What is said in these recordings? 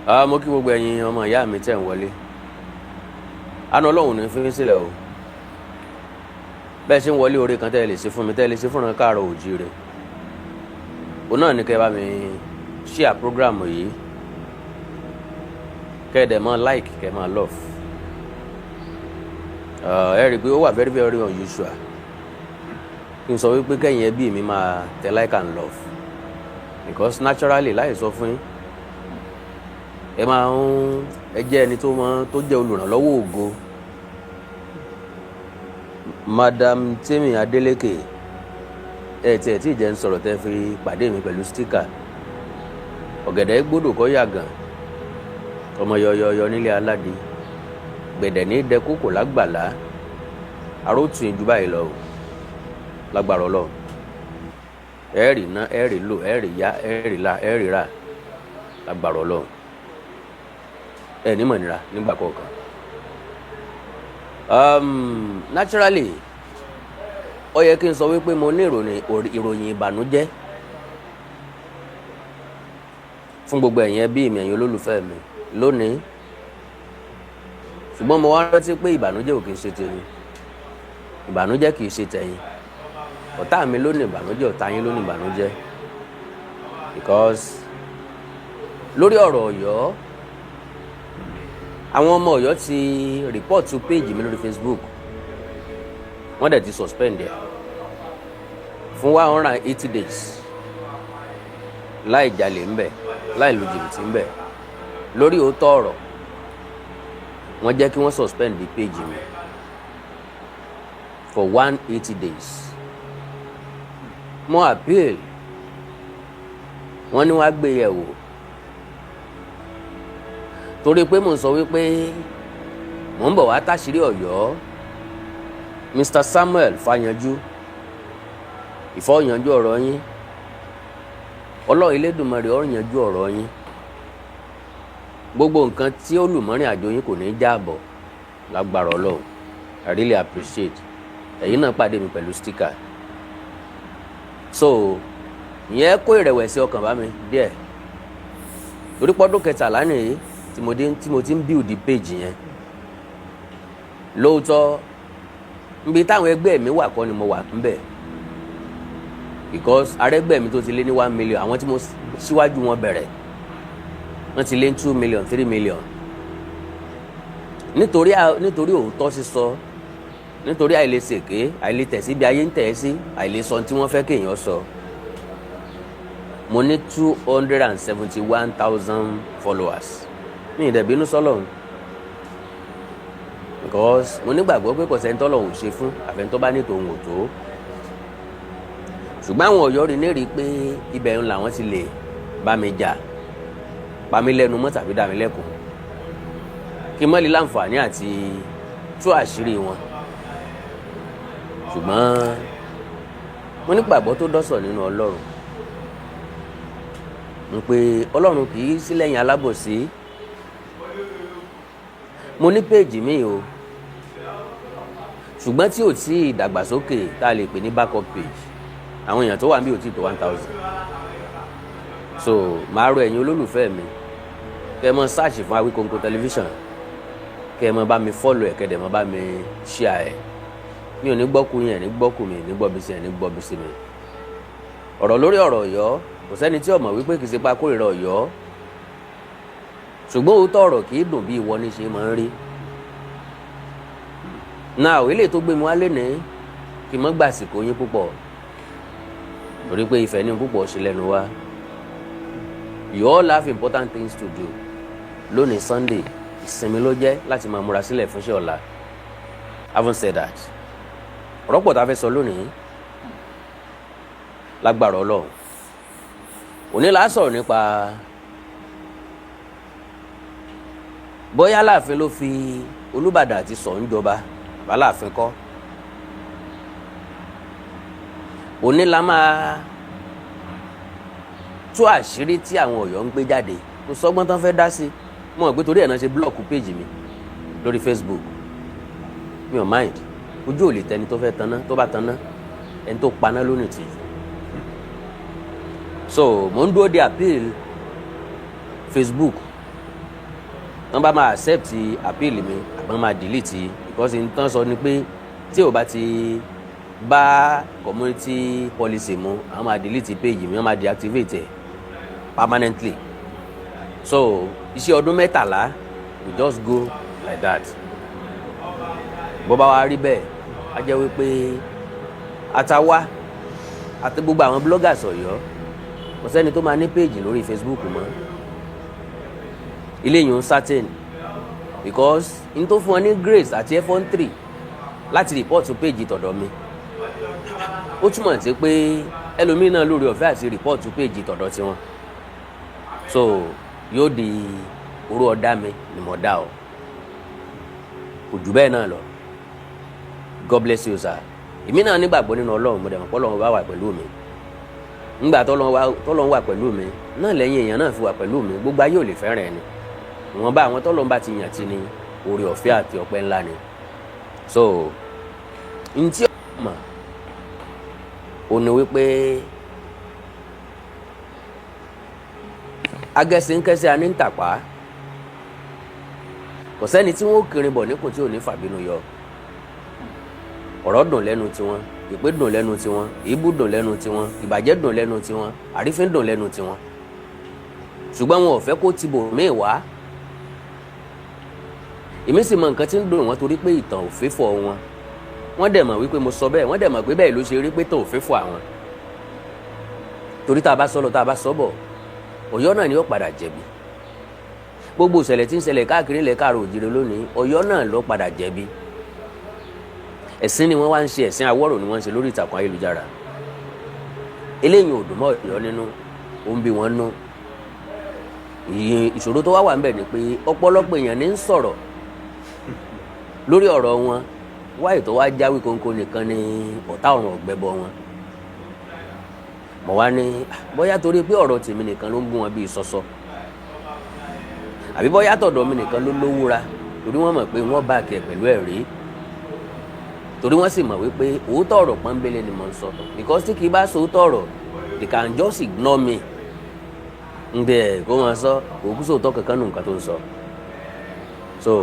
Mo kí gbogbo ẹ̀yin ọmọ ìyá mi tẹ̀ ń wọlé. Àánú Ọlọ́run ní fi sílẹ̀ o. Bẹ́ẹ̀ ṣe ń wọlé, oore kan tẹ́ ẹ lè ṣe fún mi, tẹ́ ẹ lè ṣe fúnra káàárọ̀ òjíire, òun náà ní kẹ́ ẹ bá mi share program yìí, kẹ́ ẹ dẹ̀ máa like, kẹ́ ẹ máa love. Ẹ rí i pé ó wà very very unusual kí n sọ wípé kẹ́yìn ẹbí mi máa tẹ like and love, because naturally, láì sọ fún yín, ẹ máa ń ẹ jẹ́ ẹni tó mọ tó jẹ́ olùrànlọ́wọ́ ògo. Madam Temi Adeleke, ẹ tiẹ̀ tí ì jẹ́ ń sọ̀rọ̀ tẹ́ fi pàdé mi pẹ̀lú sticker. Ọ̀gẹ̀dẹ̀ gbọ́dọ̀ kọ́ yàgàn, ọmọ yọyọyọ nílé aládé, gbẹ̀dẹ̀ ní dẹkókò lágbàlá, arótù yín ju báyìí lọ o. Lágbára Ọlọ́run, ẹ rí ná, ẹ rí lò, ẹ rí yá, ẹ rí la, ẹ rí rà. Lágbára Ọlọ́run, ẹ ní mọ̀nira nígbà kọ̀ọ̀kan. Naturally, ó yẹ kí n sọ wípé mo ní ìròyìn ìbànújẹ́ fún gbogbo ẹ̀yin ẹbí mi, ẹ̀yin olólùfẹ́ mi lónìí, ṣùgbọ́n mo wá rántí pé ìbànújẹ́ ò kì í ṣe tèmi, ìbànújẹ́ kì í ṣe tẹ̀yin. Ọ̀tá mi ló ní ìbànújẹ́, ọ̀tá yín ló ní ìbànújẹ́, because lórí ọ̀rọ̀ Ọ̀yọ́, àwọn ọmọ Ọ̀yọ́ ti report to page mi lórí Facebook. Wọ́n dẹ̀ ti suspend ẹ̀ fún 180 days, láì jalè ńbẹ̀, láì lu jìbìtì ńbẹ̀. Lórí òótọ́ ọ̀rọ̀, wọ́n jẹ́ kí wọ́n suspend the page mi for 180 days. Mo appeal, wọ́n ní wọ́n á gbé yẹ̀wò, torí pé mò ń sọ wípé mò ń bọ̀ wá táṣírí Ọ̀yọ́. Mr Samuel Fayanju, ìfọ̀yanjú ọ̀rọ̀ yín, Ọlọ́run Elédùmarè ó yanjú ọ̀rọ̀ yín. Gbogbo nǹkan tí ó lùmọ́rìn àjò yín kò ní í jáàbọ̀ lágbára Ọlọ́run. I really appreciate ẹ̀yin náà pàdé mi pẹ̀lú sticker. So ìyẹn kó ìrẹ̀wẹ̀sì ọkàn bá mi díẹ̀, torí pọ́dún 13 nìyí tí mo ti ń build page yẹn. Lóòótọ́, níbi táwọn ẹgbẹ́ mi wà kọ́ ni mo wà ńbẹ̀, because arẹ́gbẹ́ mi tó ti lé ní 1 million, àwọn tí mo síwájú wọn bẹ̀rẹ̀, wọ́n ti lé ní 2 million, 3 million. Nítorí òótọ́ sísọ, nítorí àìlè ṣèké, àìlè tẹ̀ síbi ayé ń tẹ̀ sí, àìlè sọ tí wọ́n fẹ́ kéèyàn sọ, mo ní 271,000 followers. Mi ì dẹ̀ bínú sọ́lọ́run, because mo nígbàgbọ́ pé kò sẹ́ni tọ́lọ́run ò ṣe fún, àfẹn tó bá ní tòun ò tó. Ṣùgbọ́n àwọn Ọ̀yọ́ rí ní rí pé ibẹ̀ ń làwọn ti lè bá mi jà, pa mí lẹ́nu mọ́ tàbí dá mi lẹ́kùn, kí n má lè láǹfààní àti tú àṣírí wọn. Ṣùgbọ́n mo nígbàgbọ́ tó dọ́sọ̀ nínú Ọlọ́run ń pé Ọlọ́run kì í sí lẹ́yìn alábòsí. Mo ní page mi o, ṣùgbọ́n tí ò tí ì dàgbàsókè, tá a lè pè ní backup page. Àwọn èèyàn tó wà níbí ò tí ì tó 1,000. So màá rọ ẹ̀yin olólùfẹ́ mi kẹ́ ẹ mọ search fún Awikonko Television, kẹ́ ẹ mọ bá mi follow ẹ̀, kẹ́ ẹ dẹ̀ mọ bá mi share ẹ̀. Mi ò ní gbọ́kú yẹn, ní gbọ́kú mi, ní gbọ́bi sí ẹ̀, ní gbọ́bi sí mi. Ọ̀rọ̀ lórí ọ̀rọ̀ Ọ̀yọ́, kò sẹ́ni tí ó mọ̀ wípé kì í ṣe pa kórìíra Ọ̀yọ́, ṣùgbọ́n òótọ́ ọ̀rọ̀ kì í dùn bí ìwọ ní ṣe máa ń rí. Náà eléyìí tó gbé mi wálé ní kí n mọ́ gbàsìkò yín púpọ̀, torí pé ìfẹ́ ní púpọ̀ ṣe lẹ́nu wa. You all have important things to do lónìí. Sunday, ìsinmi ló jẹ́ láti máa múra sílẹ̀ fún iṣẹ́ ọ̀la. Having said that, ọ̀rọ̀ pọ̀ tá a fẹ́ sọ lónìí. Lágbára Ọlọ́run, òní là á sọ̀rọ̀ nípa bóyá Aláàfin ló fi Olúbàdàn àti Ṣọ̀ún jọba, àbáláàfin kọ́. Òní la máa tú àṣírí tí àwọn Ọ̀yọ́ ń gbé jáde. Kò sọ́gbọ́n tán fẹ́ dá sí. Mo mọ̀ pé torí ẹ̀ náà ṣe block page mi lórí Facebook. Mi ò mind. Ojú ò lè tẹni tó fẹ́ taná, tó bá taná, ẹni tó paná lónìí tìjú. So mo ń dúró de appeal Facebook. Wọ́n bá máa accept appeal mi àbọ́n máa delete, because n tán sọ ni pé tí ò bá ti bá community policy mu, àwọn máa delete page mi, wọ́n máa deactivate ẹ̀ permanently. So iṣẹ́ ọdún 13 we just go like that. Bó bá wá rí bẹ́ẹ̀, á jẹ́ wípé àtàwa àti gbogbo àwọn bloggers Ọ̀yọ́, kò sẹ́ni tó máa ní page lórí Facebook mọ́. Ilé yìí ń certain, because n tó fún ọ ní grace àti effrontery láti report page tọ̀dọ̀ mi, ó túmọ̀ sí pé ẹlòmíín náà lórí ọ̀fẹ́ àti report page tọ̀dọ̀ tiwọn. So yóò di orú ọ̀dá mi ni mo dá ọ, kò jù bẹ́ẹ̀ náà lọ. God bless you, sir. Èmi náà nígbàgbọ́ nínú Ọlọ́run. Mo dẹ̀ mọ̀ pé Ọlọ́run bá wà pẹ̀lú mi. Ńgbà tọ́lọ́run wà pẹ̀lú mi náà, lẹ́yìn èèyàn náà fi wà pẹ̀lú mi. Gbogbo ayé ò lè fẹ́ràn ẹni. Ìwọ̀nba àwọn tọ́lọ́run bá ti yàn tí ni oore ọ̀fẹ́ àti ọpẹ́ ńlá ni. So ntí ọmọ ò ní wípé agẹ́sìnkẹ́sẹ́ a ní ń tàpá, kò sẹ́ni tí wọ́n ó kiri bọ̀ nípò tí ò ní fàbínú yọ. Ọ̀rọ̀ dùn lẹ́nu tiwọn, ìpè dùn lẹ́nu tiwọn, ìbú dùn lẹ́nu tiwọn, ìbàjẹ́ dùn lẹ́nu tiwọn, àrífín dùn lẹ́nu tiwọn, ṣùgbọ́n wọn ò fẹ́ kó tibò míì wá. Èmi sì mọ nǹkan tí ń dùn wọ́n, torí pé ìtàn ò fẹ́fọ̀ wọn. Wọ́n dẹ̀ mọ̀ wípé mo sọ bẹ́ẹ̀, wọ́n dẹ̀ mọ̀ pé bẹ́ẹ̀ ló ṣe rí, pé tàn ò fẹ́fọ̀ àwọn, torí tá a bá sọ lọ, tá a bá sọ bọ̀, Ọ̀yọ́ náà ni ó padà jẹ̀bi. Gbogbo ìṣẹ̀lẹ̀ tí ń ṣẹlẹ̀ káàkiri ilẹ̀ káàrọ̀ òjìrè lónìí, Ọ̀yọ́ náà ló padà jẹ̀bi. Ẹ̀sìn ni wọ́n wá ń ṣe, ẹ̀sìn awọ́rò ni wọ́n ń ṣe lórí ìtàkùn ayélujára. Eléyìí ò dùn mọ́ Ọ̀yọ́ nínú, ó ń bí wọn nú. Ìṣòro tó wá wà ńbẹ̀ ni pé ọ̀pọ̀lọpọ̀ èèyàn ní ń sọ̀rọ̀ lórí ọ̀rọ̀ wọn wáyé tó wá jáwé kónkó nìkan ní ọ̀tá ọ̀run ọ̀gbẹ́bọ wọn. Mọ̀ wá ní bóyá torí pé ọ̀rọ̀ tèmi nìkan ló ń bú wọn bíi sọ́sọ́, àbí bóyá tọ̀dọ̀ mi nìkan ló lówúra, torí wọ́n mọ̀ pé wọ́n bá kẹ̀ pẹ̀lú ẹ̀rí, torí wọ́n sì mọ̀ wípé òótọ́ ọ̀rọ̀ pọ́nbélé ni mò ń sọ, because tí kì í bá sọ òótọ́ ọ̀rọ̀, they can just ignore me. Ǹdẹ̀ kó máa sọ òkú sóòótọ́ kankan nù nǹkan tó ń sọ. So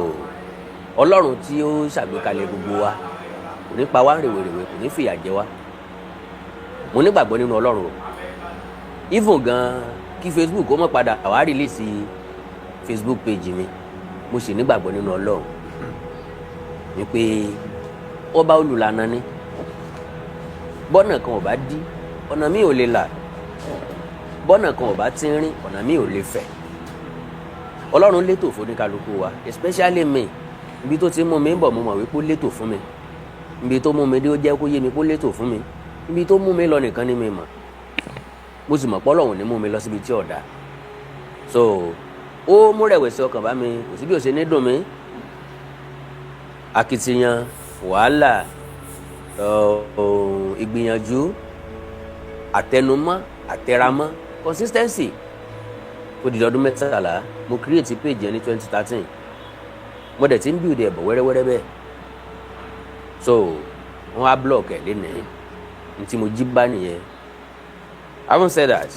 Ọlọ́run tí ó ṣàgbékalẹ̀ gbogbo wa kò ní pa wá rèwerèwe, kò ní fìyà jẹ wá. Mo nígbàgbọ́ nínú Ọlọ́run o. Even gan kí Facebook ó mọ̀ padà wá release Facebook page mi, mo sì nígbàgbọ́ nínú Ọlọ́run ni pé ọba olùlànà ni. Bọ́nà kan ò bá dí, ọ̀nà mi ò lè là. Bọ́nà kan ò bá tínrín, ọ̀nà mi ò lè fẹ̀. Ọlọ́run létò fún oníkálukú wa, especially me. Ibi tó ti mú mi bọ̀, mo mọ̀ wípé ó létò fún mi. Ibi tó mú mi dé, ó jẹ́ kó yé mi kó létò fún mi. Ibi tó mú mi lọ nìkan ni mi mọ̀. Mo sì mọ̀ pé Ọlọ́run ní mú mi lọ síbi tí ò dáa. So ó mú rẹ̀wẹ̀sì ọkàn bá mi, kò sí bí ó ṣe ní dùn mí. Akitiyan, wàhálà, ìgbìyànjú, àtẹnumọ́, àtẹramọ́, consistency, ó di ọdún 13. Mo create page yẹn ní 2013. Mo dẹ̀ ti ń build ẹ̀ bọ̀ wẹ́rẹ́wẹ́rẹ́ bẹ́ẹ̀. So wọ́n á block ẹ̀ lénìí. Ní tí mo jí bá nìyẹn. Having said that,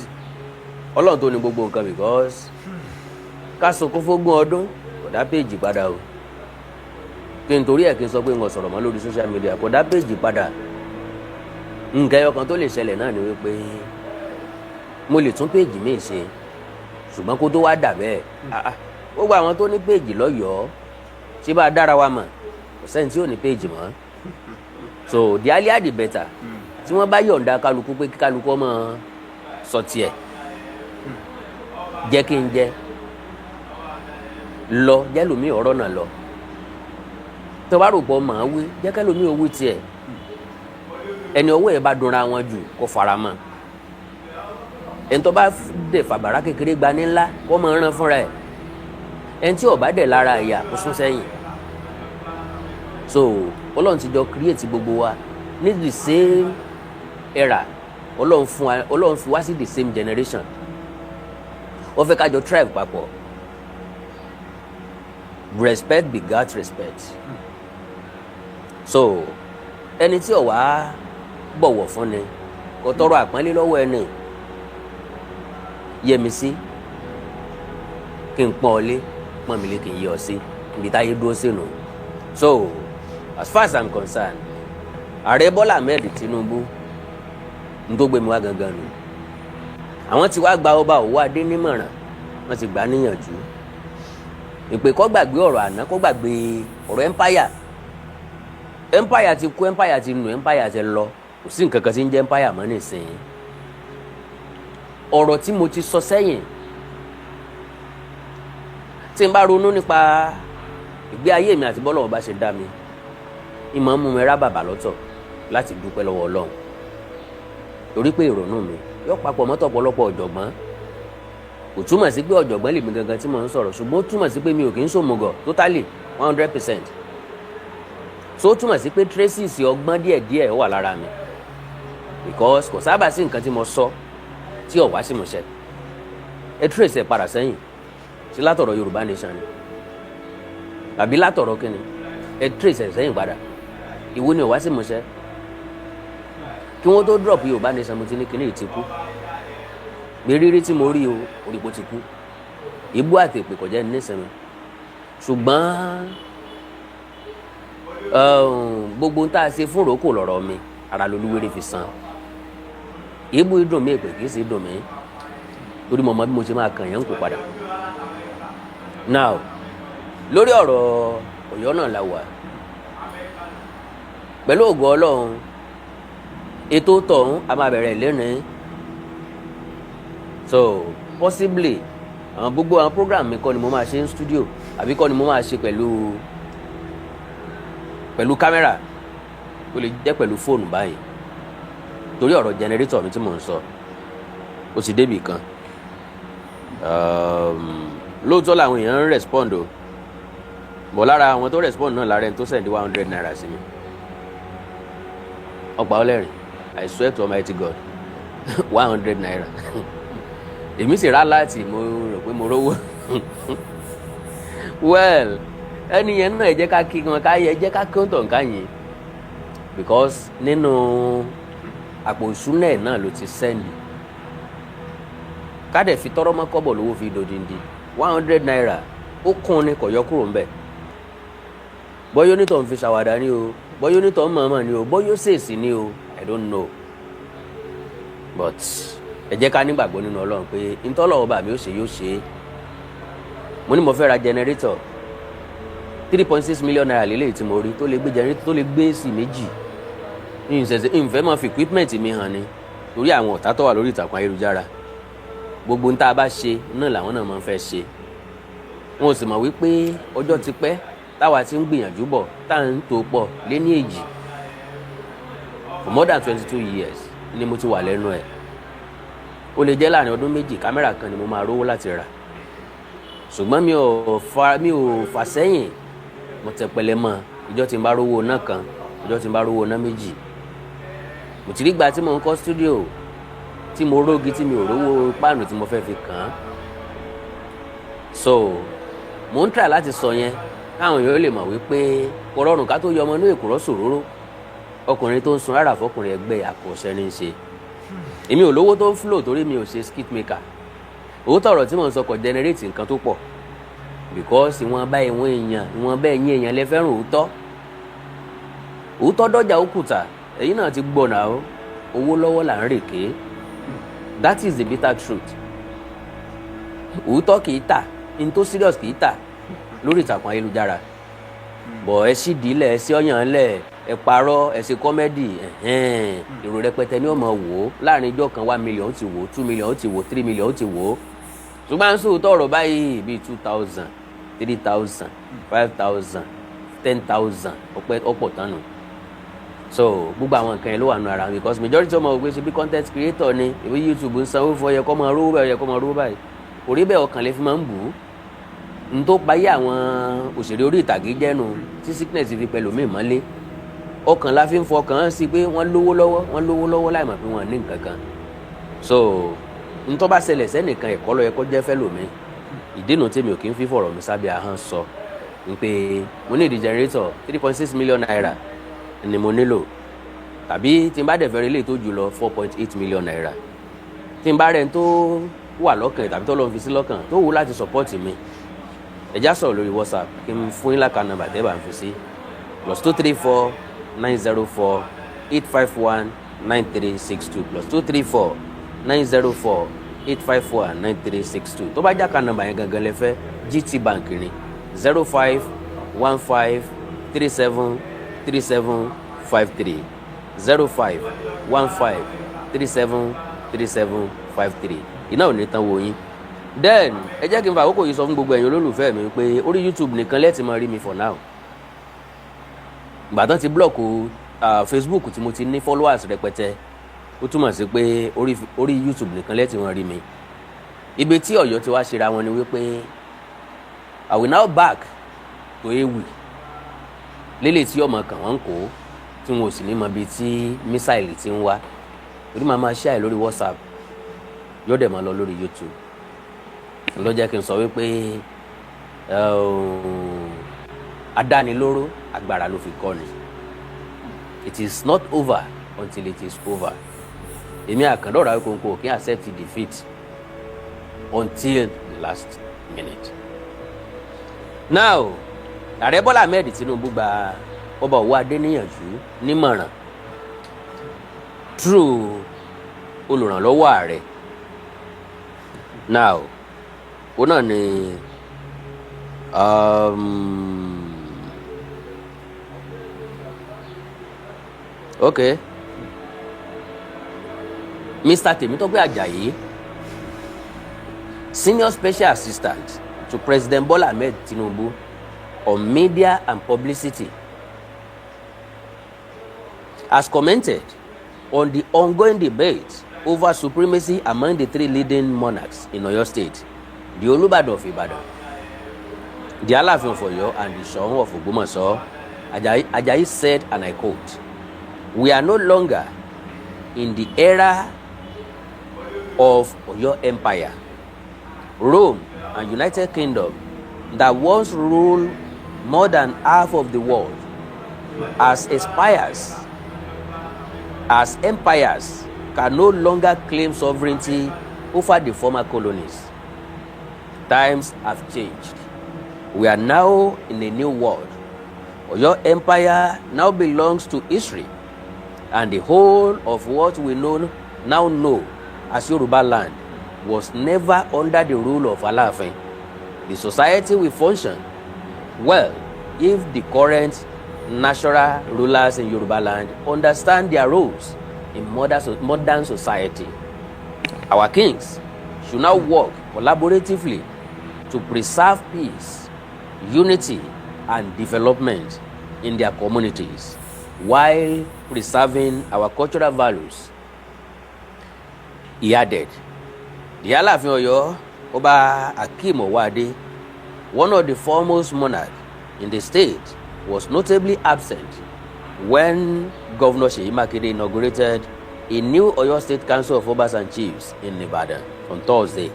Ọlọ́run tó ní gbogbo nǹkan, because ká sunkún fógún ọdún kò dá page padà o. Kí n torí ẹ̀ kí n sọ pé n kò sọ̀rọ̀ mọ́ lórí social media, kò dá page padà. Nǹkan ẹyọ kan tó lè ṣẹlẹ̀ náà ni wípé mo lè tún page míì ṣe, ṣùgbọ́n kó tó wá dà bẹ́ẹ̀, gbogbo àwọn tó ní page lọ́yọ̀ọ́, ṣé bá a dára wa mọ̀, kò sẹ́ni tí ò ní page mọ́. So the earlier the better. Tí wọ́n bá yọ̀ǹda kálukú pé kí kálukú ọmọ sọ tiẹ̀, jẹ́ kí n jẹ́ lọ, jẹ́ lómi ọ̀rọ̀ náà lọ. Tó bá rò pọ̀ màá wí, jẹ́ kẹ́lòmí ò wí tiẹ̀. Ẹni ọwọ́ ẹ̀ bá dunra wọn jù, kó fara mọ́. Ẹni tó bá dẹ̀ fàbàrà kékeré gba ní ńlá, kó máa rán fúnra ẹ̀. Ẹni tí ó bá dẹ̀ lára ìyà, kó sún sẹ́yìn. So Ọlọ́run ti jọ create gbogbo wa ní the same era. Ọlọ́run fún wa, Ọlọ́run fi wá sí the same generation. Ó fẹ́ ká jọ thrive papọ̀. Respect begat respect. So ẹni tí ó wá bọ̀wọ̀ fún ni kò tọrọ àpọ́nlé lọ́wọ́ ẹni. Yẹmi sí kí n pọ́n ọ lé. Pọ́n mi lé kí n yí ọ sí ibi táyé dúró sínú. So as far as I'm concerned, Ààrẹ Bọ́lá Ahmed Tinubu n tó gbé mi wá gangan nù. Àwọn tí wàá gba Ọba Òwò Adé nímọ̀ràn, wọ́n ti gbà á níyànjú ìpè kó gbàgbé ọ̀rọ̀ àná, kó gbàgbé ọ̀rọ̀ empire. Empire ti kú, empire ti nù, empire ti lọ. Kò sí nǹkan kan tí ń jẹ́ empire mọ́ nísìnyí. Ọ̀rọ̀ tí mo ti sọ sẹ́yìn, tí n bá ronú nípa ìgbé ayé mi àti bọ́lá ọba ṣe dá mi, ìmọ̀ ń mú mi rá bàbà lọ́tọ̀ láti dúpẹ́ lọ́wọ́ Ọlọ́run, torí pé ìrònú mi yóò papọ̀ mọ́tò ọ̀pọ̀lọpọ̀ ọ̀jọ̀gbọ́n. Kò túmọ̀ sí pé ọ̀jọ̀gbọ́n lèmi gangan tí mò ń sọ̀rọ̀, ṣùgbọ́n ó túmọ̀ sí pé mi ò kì í ṣòmùgọ̀ totally 100%. So ó túmọ̀ sí pé traces ọgbọ́n díẹ̀díẹ̀ wà lára mi, because kò sábà sí nǹkan tí mo sọ tí ò wá sí mo ṣe. Ẹ trace ẹ padà sẹ́yìn sí látọ̀rọ̀ Yorùbá Nation ni tàbí látọ̀rọ̀ kíni, ẹ trace ẹ sẹ́yìn padà, ìwo ni ò wá sí mo ṣe. Kí wọ́n tó drop Yorùbá Nation, mo ti ní kíní ti kú. Gbé rírí tí mo rí o, orí kò ti kú. Ibú àti èpè kò jẹ́ nísìnyí, ṣùgbọ́n gbogbo tá a ṣe fún ròókò lọ̀rọ̀ mi, ara lolúwere fi san. Ibú ìdùn mí, èpè kì í sì dùn mí, torí mo mọ bí mo ṣe máa kàn yẹn ń kó padà. Now, lórí ọ̀rọ̀ Ọ̀yọ́ náà la wà. Pẹ̀lú ògo Ọlọ́run, ètò tọ̀hún a máa bẹ̀rẹ̀ lónìí. So possibly, àwọn gbogbo àwọn program mi kọ́ ni mo máa ṣe ní studio, àbí kọ́ ni mo máa ṣe pẹ̀lú kámẹ́rà. Ó lè jẹ́ pẹ̀lú fóònù báyìí, torí ọ̀rọ̀ generator mi tí mò ń sọ, ó ti débì kan. Lóòótọ́ làwọn èèyàn ń respond o, bọ̀ lára àwọn tó respond náà, lára ẹni tó send ₦100 sí mi, ọ̀pá ọlẹ́rìn. I swear to Almighty God, ₦100. Èmi sì rà láti mo rò pé mo rówó. Well, ẹni yẹn náà, ẹ jẹ́ ká kí wọn, ká yẹ, ẹ jẹ́ ká kí ó tàn ká yìn, because nínú àpò ìṣúná ẹ̀ náà ló ti send. Ká dẹ̀ fi tọ́rọ́ mọ́ kọ́bọ̀ lówó fi dòdìndì. ₦100 ó kún ni, kò yọ kúrò ńbẹ̀. Bọ́yọ́ onítọ̀ ń fi ṣàwàdà ni o, bọ́yọ́ onítọ̀ ń mọ̀ọ́mọ̀ ni o, bọ́yọ́ ṣèèṣì ni o, I don't know, but ẹ jẹ́ ká nígbàgbọ́ nínú Ọlọ́run pé ntọ́lọ́wọ́ bá mi ó ṣe, yóò ṣe é. Mo ní mo fẹ́ ra generator, ₦3.6 million lélẹ́yìí tí mo rí tó lè gbé generator, tó lè gbé sí méjì. Ìṣẹ̀ṣẹ̀ ìfẹ́ máa fi equipment mi hàn ni, torí àwọn ọ̀tá tó wà lórí ìtàkùn ayélujára, gbogbo ń tá a bá ṣe náà làwọn náà máa ń fẹ́ ṣe. Wọn ò sì mọ̀ wípé ọjọ́ ti pẹ́ táwa ti ń gbìyànjú bọ̀, tá à ń tó pọ̀ lé ní èjì. For more than 22 years ni mo ti wà lẹ́nu ẹ̀. Ó lè jẹ́ láàrin ọdún 2, kámẹ́rà kan ni mo máa rówó láti rà, ṣùgbọ́n mi ò fà sẹ́yìn. Mo tẹpẹlẹ mọ́. Ìjọ tí n bá rówó náà kan, ìjọ tí n bá rówó náà méjì, mo ti rí gbà tí mo ń kọ́ studio, tí mo rógi, tí mi ò rówó páànù tí mo fẹ́ fi kàn án. So mo ń try láti sọ yẹn káwọn èèyàn lè mọ̀ wípé kò rọrùn ká tó yọ ọmọ inú èkùrọ́ sòróró. Ọkùnrin tó ń sun rárá fọkùnrin ẹgbẹ́, àkọsẹ́ ní í ṣe. Èmi ò lówó tó ń flow, torí mi ò ṣe skit maker. Òótọ́ ọ̀rọ̀ tí mò ń sọ, kò generate nǹkan tó pọ̀, because ìwọ̀n bá ìwọ̀n èèyàn, ìwọ̀n bá ẹ̀yìn èèyàn lè fẹ́ràn òótọ́. Òótọ́ dọ́jà ó kùtà, èyí náà ti gbọ́ náà. Owó lọ́wọ́ là ń rèké. That is the bitter truth. Òótọ́ kì í tà, n tó serious kì í tà lórí ìtàkùn ayélujára. Bọ̀ ẹ sì dílẹ̀, ẹ sí ọ̀yàn lẹ̀, ẹ parọ́, ẹ ṣe comedy, èrò rẹpẹtẹ ní ọmọ wò ó. Láàrin ijọ́ kan, 1 million ó ti wò ó, 2 million ó ti wò ó, 3 million ó ti wò ó. Ṣùgbọ́n à ń sòótọ́ ọ̀rọ̀ báyìí, bíi 2,000, 3,000, 5,000, 10,000, ọ̀pọ̀ tánu. So gbogbo àwọn nǹkan yẹn ló wà nù ara, because majority ọmọ òwe ṣe bí content creator ni ìwé YouTube ń sanwó fún ọ, yẹ kó máa rówó báyìí, yẹ kó máa rówó báyìí. Kò rí bẹ́ẹ̀. Ọkàn lè fi máa ń bù ú. N tó payé àwọn òṣèré orí ìtàgé jẹ́nu tí sickness fi pẹ̀lú mi mọ́lé, ọkàn la fi ń fọkàn sí pé wọ́n lówó lọ́wọ́, wọ́n lówó lọ́wọ́, láì mọ̀ pé wọ́n ní nǹkan kan. So n tó bá ṣẹlẹ̀ sẹ́nìkan, ẹ̀kọ́ ló yẹ kó jẹ́ fẹ́lòmíì. Ìdènà tèmi ò kí ń fi fọ̀rọ̀ mi sábẹ́ ahọ́n sọ n pé mo ní ìdí generator, ₦3.6 million ni mo nílò, tàbí tí n bá dẹ̀ fẹ́ rí ilé tó jù lọ, ₦4.8 million. Tí n bá rẹ̀ ń tó wà lọ́kàn tàbí tó lọ́n fi sí lọ́kàn tó wù láti support mi. Ẹ já sọ̀rọ̀ lórí WhatsApp kí n fún yín l'account number tẹ́ bá ń fi sí: +234 904 851 9362, +234 904 851 9362. Tó bá jẹ́ account number yẹn gangan lẹ fẹ́, GT Bank ní 0515373753, 0515373753. Iná ò ní tán wo yín. Then ẹ jẹ́ kí n fa àkókò yìí sọ fún gbogbo ẹ̀yin olólùfẹ́ mi pé orí YouTube nìkan lẹ́ẹ̀tì máa rí mi for now. Ìgbà tán ti block Facebook tí mo ti ní followers rẹpẹtẹ, ó túmọ̀ sí pé orí YouTube nìkan lẹ́ẹ̀tì máa rí mi. Ibi tí Ọ̀yọ́ ti wá ṣera wọn ni wípé I will now back to ewì lélẹ̀ tí ọmọ kàn wọ́n ń kó tí wọn ò sì ní mọ ibi tí missile ti ń wá, torí màá máa share lórí WhatsApp, yóò dẹ̀ máa lọ lórí YouTube. Ló jẹ́ kí n sọ wípé adánilóró agbára ló fi kọ́ ni. It is not over until it is over. Èmi Àkàndọ̀rọ̀ Awíkonko kì í accept defeat until the last minute. Now, Ààrẹ Bọ́lá Ahmed Tinubu gba Ọba Ọwọ́adé níyànjú nímọ̀ràn through olùrànlọ́wọ́ ààrẹ. Now, òun náà ni okay, Mr. Temitope Ajayi, Senior Special Assistant to President Bola Ahmed Tinubu on Media and Publicity, has commented on the ongoing debate over supremacy among the three leading monarchs in Oyo State, the Olubadan of Ibadan, the Alaafin of Oyo, and the Soun of Ogbomoso. Ajayi said, and I quote, "We are no longer in the era of Oyo Empire, Rome and United Kingdom that once ruled more than half of the world. As empires can no longer claim sovereignty over the former colonies. Times have changed. We are now in a new world. Oyo Empire now belongs to history, and the whole of what we now know as Yoruba land was never under the rule of Alaafin. The society will function well if the current natural rulers in Yoruba land understand their roles in modern society. Our kings should now work collaboratively to preserve peace, unity, and development in their communities while preserving our cultural values," he added. The Aláàfin Ọ̀yọ́, Ọba Akeem Owoade, one of the foremost monarchs in the state, was notably absent when Governor Seyi Makinde inaugurated a new Oyo State Council of Obas and Chiefs in Ibadan on Thursday.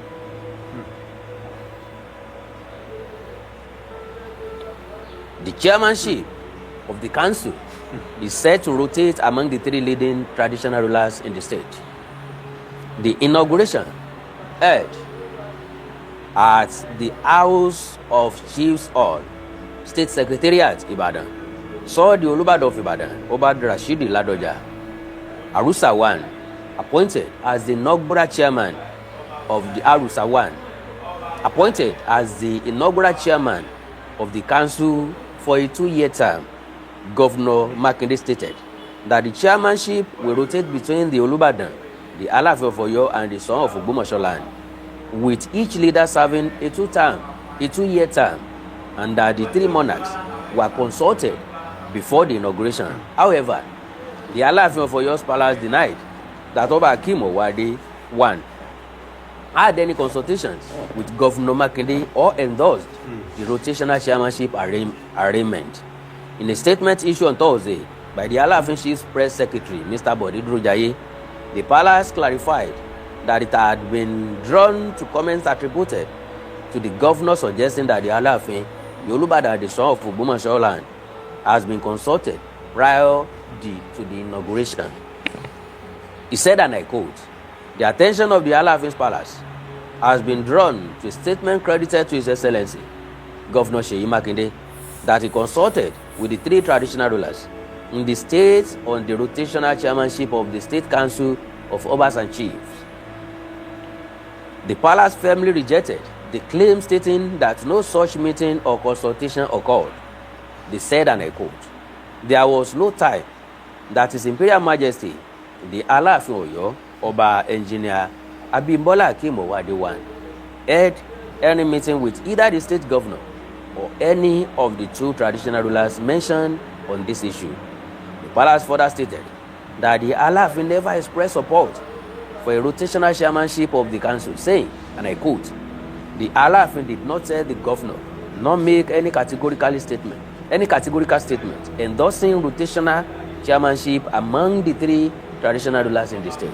The chairmanship of the council is set to rotate among the three leading traditional rulers in the state. The inauguration, held at the House of Chiefs Hall, State Secretariat, Ibadan, saw the Olubadan of Ibadan, Oba Rashidi Ladoja Arusa I, appointed as the inaugural chairman of the Arusa I, appointed as the inaugural chairman of the council for a 2-year term. Governor Makinde stated that the chairmanship will rotate between the Olubadan, the Alaafin of Oyo, and the Soun of Ogbomoso land, with each leader serving a 2-year term, and that the three monarchs were consulted before the inauguration. However, the Alaafin of Oyo's palace denied that Oba Akeem Owoade I had any consultations with Governor Makinde or endorsed the rotational chairmanship arrangement. In a statement issued on Thursday by the Alaafin Chief's press secretary, Mr. Bode Durojaiye, the palace clarified that it had been drawn to comments attributed to the governor suggesting that the Alaafin, the Olubadan, the Soun of Ogbomoso land, has been consulted prior to the inauguration. He said, and I quote, "The attention of the Alaafin's palace has been drawn to a statement credited to His Excellency, Governor Seyi Makinde, that he consulted with the three traditional rulers in the state on the rotational chairmanship of the State Council of Obas and Chiefs. The palace firmly rejected the claim, stating that no such meeting or consultation occurred. They said, and I quote, "There was no time that His Imperial Majesty, the Aláàfin Ọ̀yọ́, Ọba Engineer Abimbola Akeem Owoade I, held any meeting with either the state governor or any of the two traditional rulers mentioned on this issue." The palace further stated that the Aláàfin never expressed support for a rotational chairmanship of the council, saying, and I quote, "The Aláàfin did not tell the governor nor make any categorical statement endorsing rotational chairmanship among the three traditional rulers in the state."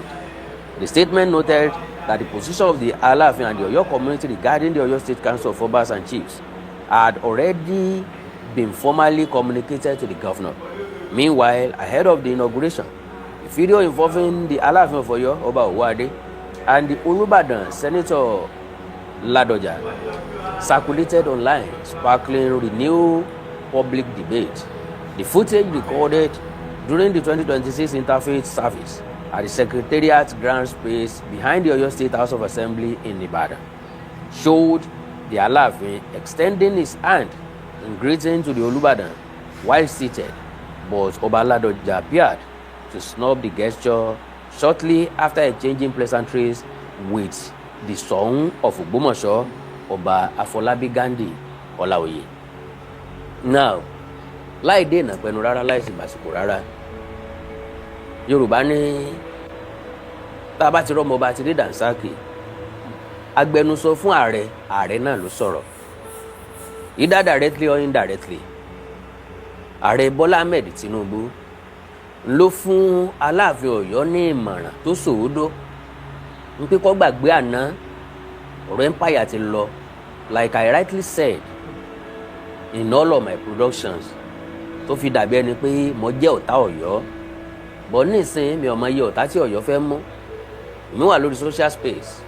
The statement noted that the position of the Aláàfin and the Oyo community regarding the Oyo State Council of Obas and Chiefs had already been formally communicated to the governor. Meanwhile, ahead of the inauguration, a video involving the Aláàfin of Oyo, Oba Owoade, and the Olubadan, Senator Ladoja, circulated online, sparkling renewed public debate. The footage, recorded during the 2026 Interfaith Service at the Secretariat ground space behind the Oyo State House of Assembly in Ibadan, showed the Alaafin extending his hand in greeting to the Olubadan while seated, but Oba Ladoja appeared to snub the gesture shortly after exchanging pleasantries with the Soun of Ogbomoso, Ọba Afọlábí Ghandi Ọláoyè. Now, láì dènà pẹnu rárá, láì sì gbàsìkò rárá, Yorùbá ní tá a bá ti rọ́mọ ọba ti rí dànsákì. Agbẹnusọ fún ààrẹ, ààrẹ náà ló sọ̀rọ̀, either directly or indirectly. Ààrẹ Bọ́lá Ahmed Tinubu ló fún Aláàfin Ọ̀yọ́ ní ìmọ̀ràn tó sòódó ń pé kó gbàgbé àná, ọ̀rọ̀ empire ti lọ. Like I rightly said in all of my productions, tó fi dàbí ẹni pé mo jẹ́ ọ̀tá Ọ̀yọ́ bọ́ nísìnyí, mi ò mọ iye ọ̀tá tí Ọ̀yọ́ fẹ́ mú. Èmi wà lórí social space,